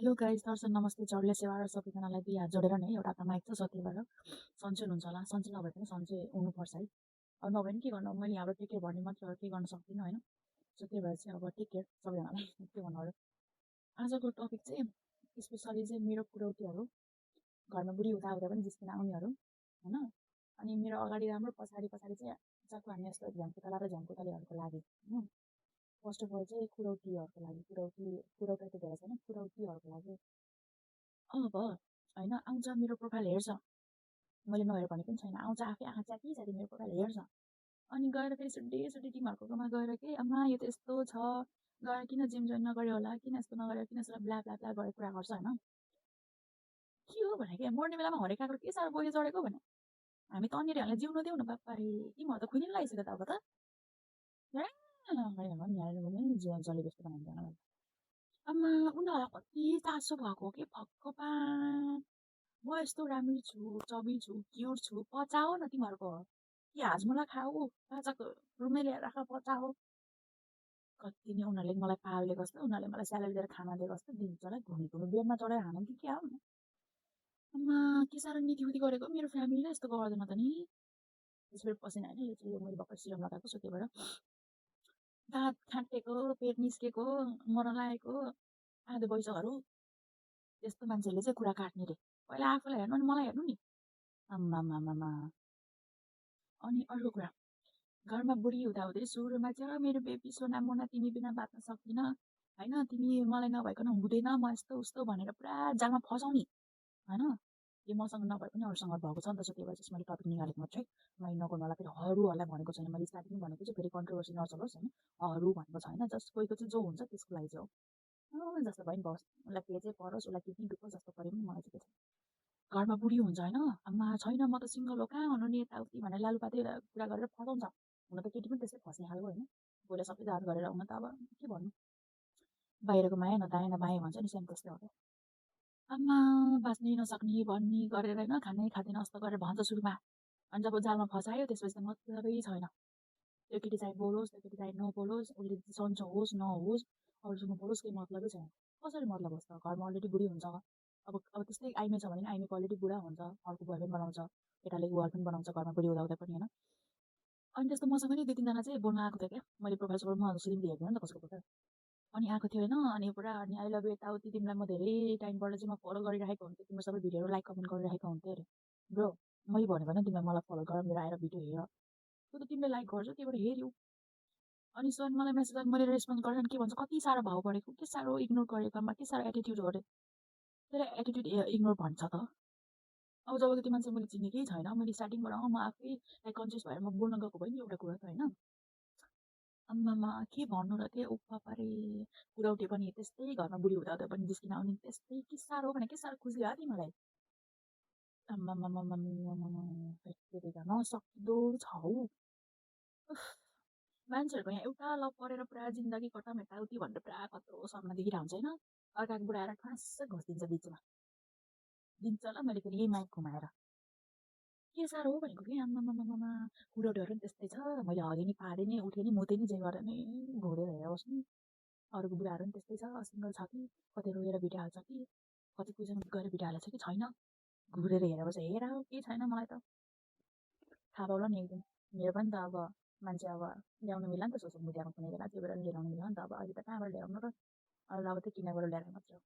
Hello guys, दर्शन नमस्ते। चढले सेवा र सबैजनालाई दुई हात जोडेर नै एउटा आत्मा एक छ सत्यबाट सन्चै हुनुहुन्छ होला। सन्चै नभए पनि सन्चै हुनुपर्छ है। अब नभए पनि के गर्नु, अब मैले हाम्रो टेक केयर भन्ने मात्र हो, केही गर्न सक्दिनँ होइन। सो त्यही भएर चाहिँ अब टेक केयर सबैजनालाई के भन्नु अरू। आजको टपिक चाहिँ स्पेसली चाहिँ मेरो कुरौतीहरू, घरमा बुढी हुँदा पनि जिस्किन आउनेहरू होइन। अनि मेरो अगाडि राम्रो पछाडि पछाडि चाहिँ चाकु हान्ने यस्तो झ्याम्कुतला र झ्याम्कुतलेहरूको लागि होइन। फर्स्ट अफ अल चाहिँ कुरौतीहरूको लागि, कुरौता त धेरै छैन, कुरौतीहरूको लागि। अब होइन आउँछ मेरो प्रोफाइल हेर्छ, मैले नहेर भने पनि छैन, आउँछ आफै आँखा च्याकी च्याकी मेरो प्रोफाइल हेर्छ। अनि गएर फेरि सुड्डे तिमीहरूकोमा गएर के आमा यो त यस्तो छ, गएर किन जिम जोइन नगर्यो होला, किन यस्तो नगर्यो, किन यस्तो ब्ला ब्ला ब्ला गरेर कुरा गर्छ होइन। के हो भने के मर्ने बेलामा हरेक काँक्रो के साह्रो बोली चढेको भने हामी त अन्यहरूलाई जिउनु देऊ न बाप्पा रे, तिमीहरू त खुइनै लगाइसक्यो त अब त जले जस्तो बनाइदिँदैन। आमा उनीहरूलाई कति चासो भएको के भगवान्, म यस्तो राम्री छु, चबी छु, क्युट छु, पचाओ न तिमीहरूको कि हाजमोला खाऊ, पाचक रुमै ल्याएर राख पचाओ। कति नै उनीहरूले मलाई पाल्ने कस्तो, उनीहरूले मलाई स्यालेरी दिएर खाना दिएको कस्तो दिन्छलाई घुमी बेडमा चढेर हानु कि क्या हो। आमा के साह्रो निति गरेको मेरो फ्यामिलीले यस्तो गर्दैन त नि। त्यसबाट पसिना होइन, यो चाहिँ यो मैले भर्खर सिरम लगाएको छु, त्यही भएर दाँत खाँटेको, पेट निस्केको, मर्न लागेको आधो बैसहरू त्यस्तो मान्छेहरूले चाहिँ कुरा काट्ने रे। पहिला आफूलाई हेर्नु अनि मलाई हेर्नु नि। आम्मामामा। अनि अर्को कुरा, घरमा बुढी हुँदै सुरुमा चाहिँ मेरो बेबी सोना मोना तिमी बिना बाँच्न सक्दिनँ होइन, तिमी मलाई नभइकन हुँदैन, म यस्तो उस्तो भनेर पुरा जालमा फसाउने होइन। यो मसँग नभए पनि अरूसँग भएको छ नि त। सो त्यही भएर चाहिँ मैले टपिक निकालेको मात्रै, मैले नगर्नुलाई फेरि हरूलाई भनेको छैन। मैले स्टार्टिङ भनेको चाहिँ फेरि कन्ट्रोभर्सी नचलोस् होइन, भनेको छैन। जस्ट कोहीको चाहिँ जो हुन्छ त्यसको लागि चाहिँ हो, जस्तो भयो नि बस, उसलाई के चाहिँ परोस्, उसलाई के पनि दुःख जस्तो पऱ्यो पनि मलाई चाहिँ के छ। घरमा बुढी हुन्छ होइन, आमा छैन म त सिङ्गल हो, कहाँ हुनु नि यताउति भनेर लालुपाते कुरा गरेर फसाउँछ। हुन त केटी पनि त्यस्तै फस्ने खालको होइन, पहिला सबै जात गरेर हुन त अब के भन्नु, बाहिरको माया न दायाँ न बायाँ भन्छ नि, सेम त्यस्तै हो क्या। आमा बाँच्नै नसक्ने भन्ने गरेर होइन, खानै खाँदैन जस्तो गरेर भन्छ सुरुमा। अनि जब जालमा फसायो त्यसपछि त मतलबै छैन। त्यो केटी चाहिँ बोलोस्, त्यो केटी चाहिँ नबोलोस्, उसले सन्चो होस् नहोस्, अरूसँग बोलोस्, केही मतलबै छैन। कसरी मतलब होस् त, घरमा अलरेडी बुढी हुन्छ। अब त्यस्तै आइमे छ भने आइमेको अलरेडी बुढा हुन्छ, अर्को बोयफ्रेन्ड बनाउँछ, केटाले गर्लफ्रेन्ड बनाउँछ घरमा बुढी हुँदा पनि होइन। अनि त्यस्तो मसँग पनि 2-3 जना चाहिँ बोल्न आएको थियो क्या। मैले प्रोफाइल सोफाइल म सिलिङले हेर्दैन नि त कसको प्रोफाइल, अनि आएको थियो होइन। अनि पुरा अनि आई लभ यु यताउति, तिमीलाई म धेरै टाइमबाट चाहिँ म फलो गरिरहेको हुन्थेँ, तिम्रो सबै भिडियोहरू लाइक कमेन्ट गरिरहेको हुन्थेँ अरे। ब्रो मैले भनेको होइन तिमीलाई मलाई फलो गर, मेरो आएर भिडियो हेर, त्यो त तिमीले लाइक गर्छौ त्यहीबाट हेऱ्यौ। अनि सर मलाई मेसेज गरेर मैले रेस्पोन्स गरेर के भन्छ, कति साह्रो भाव बढेको, के साह्रो इग्नोर गरेकोमा, के साह्रो एटिट्युड हो अरे। त्यसलाई एटिट्युड इग्नोर भन्छ त। अब जब त्यो मान्छे मैले चिनेकै छैन, मैले स्टार्टिङबाट म आफै कन्सियस भएर म बोल्न गएको भयो नि एउटा कुरा त होइन। आम्मामा के भन्नु र के उप्पा पारे, कुरौटे पनि त्यस्तै, घरमा बुढी हुँदा पनि जिस्किन आउने त्यस्तै। के साह्रो भने के साह्रो खुसी भयो तिमीलाई। आम्मामामा नसक्दो छ हौ। मान्छेहरूको यहाँ एउटा लभ परेर पुरा जिन्दगी खतम यताउति भनेर पुरा कत्रो सपना देखिरहेको हुन्छ होइन। अर्काको बुढा आएर ठाँस्स घोसिदिन्छ बिचमा, दिन्छ ल मैले फेरि यही माइक घुमाएर। के साह्रो हो भनेको कि आम्मामामा, कुरौटेहरू पनि त्यस्तै छ। मैले हगे नि पारे नि उठे नि मुते नि जे गरे नि घोरेर हेरोस् नि। अरूको बुढाहरू पनि त्यस्तै छ, सिङ्गल छ कि, कतै रोएर भिडियो हाल्छ कि, कति कोहीसँग गएर भिडियो हालेको छ कि छैन, घुरेर हेरेपछि हेर केही छैन। मलाई त थाहा पाउला नि एकदम, मेरो पनि त अब मान्छे अब ल्याउनु मिल्ला नि त सोसियल मिडियामा कुनै बेला, त्यो बेला ल्याउनु मिल्ला नि त। अब अहिले त कहाँबाट ल्याउनु र, अहिले अब त्यही किनेबाट ल्याएर मात्रै हो।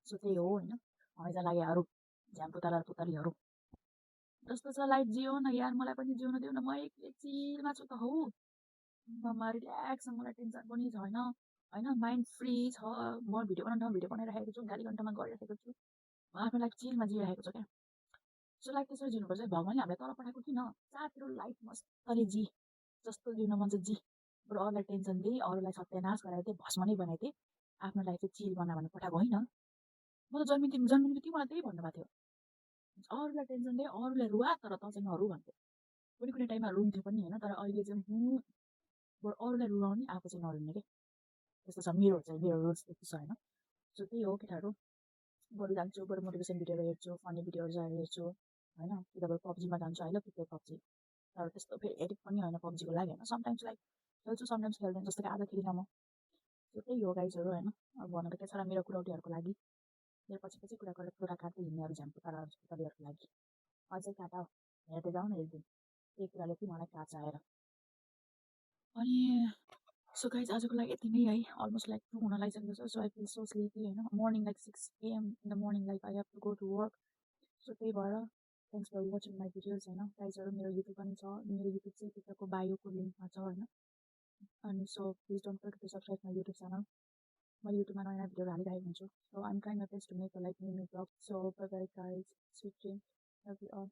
सो त्यही हो होइन। हैजा लागेहरू पुतलीहरू जस्तो छ लाइफ जियो न यार, मलाई पनि जिउन देऊ न, म एकछिनमा छु त हौ। ममा रिल्याक्स, मलाई टेन्सन पनि छैन होइन, माइन्ड फ्री छ। म भिडियो बनाइरहेको छु, गाली घन्टामा गरिरहेको छु, म आफ्नो लाइफ चिलमा जिइरहेको छु क्या। सो लाइफ त्यसरी जिउनुपर्छ। भगवान्ले हामीलाई तल पठाएको किन, साथीहरू लाइफ मस्तले जी, जस्तो जिउन मन छ जी। बरु अरूलाई टेन्सन दिए, अरूलाई सत्यानाश गराइदिए, भस्म नै बनाइदिए, आफ्नो लाइफ चाहिँ चिल बना भनेर पठाएको होइन। म त जन्मिने बित्तिकै मलाई त्यही भन्नुभएको थियो, अरूलाई टेन्सन दिए, अरूलाई रुवा, तर त चाहिँ नरु भन्थ्यो। कुनै टाइममा रुन्थ्यो पनि होइन, तर अहिले चाहिँ बरु अरूलाई रुवाउने, आफू चाहिँ नरुने के, त्यस्तो छ मेरो रुल्स त्यस्तो छ होइन। सो त्यही हो केटाहरू, बरु जान्छु, बरु मोटिभेसन भिडियोहरू हेर्छु, फनी भिडियोहरू हेर्छु होइन। कि तपाईँ पब्जीमा जान्छु, I love to play PUBG, तर त्यस्तो फेरि एडिक्ट पनि होइन पब्जीको लागि होइन। समटाइम्स लाइक खेल्छु, समटाइम्स खेल्दैन, जस्तो कि आज खेलिनँ म। सो त्यही हो गाइजहरू होइन। अब भन्नु त के छ र मेरो कुरौटीहरूको लागि। मेरो पछि पछि कुरा गरेर कुरा काट्दै हिँड्ने अरू झ्याम्पुताहरूको लागि अझै काटा हेर्दै जाऊ न एक दिन त्यही कुराले चाहिँ मलाई काट्छ आएर अनि सो गाइज आजको लागि यति नै है अलमोस्ट लाइक 2 हुन लागिसकेको छ so I feel so sleepy होइन morning like 6 AM in the morning like I have to go to work so त्यही भएर thanks for watching my videos होइन गाइजहरू मेरो युट्युब पनि छ मेरो युट्युब चाहिँ भित्रको बायोको लिङ्कमा छ होइन अनि so please don't forget to subscribe my YouTube channel मैले युट्युबमा नयाँ भिडियोहरू हालिरहेको हुन्छु so I'm trying my best to make a like new vlog so bye bye guys sweet dream love you all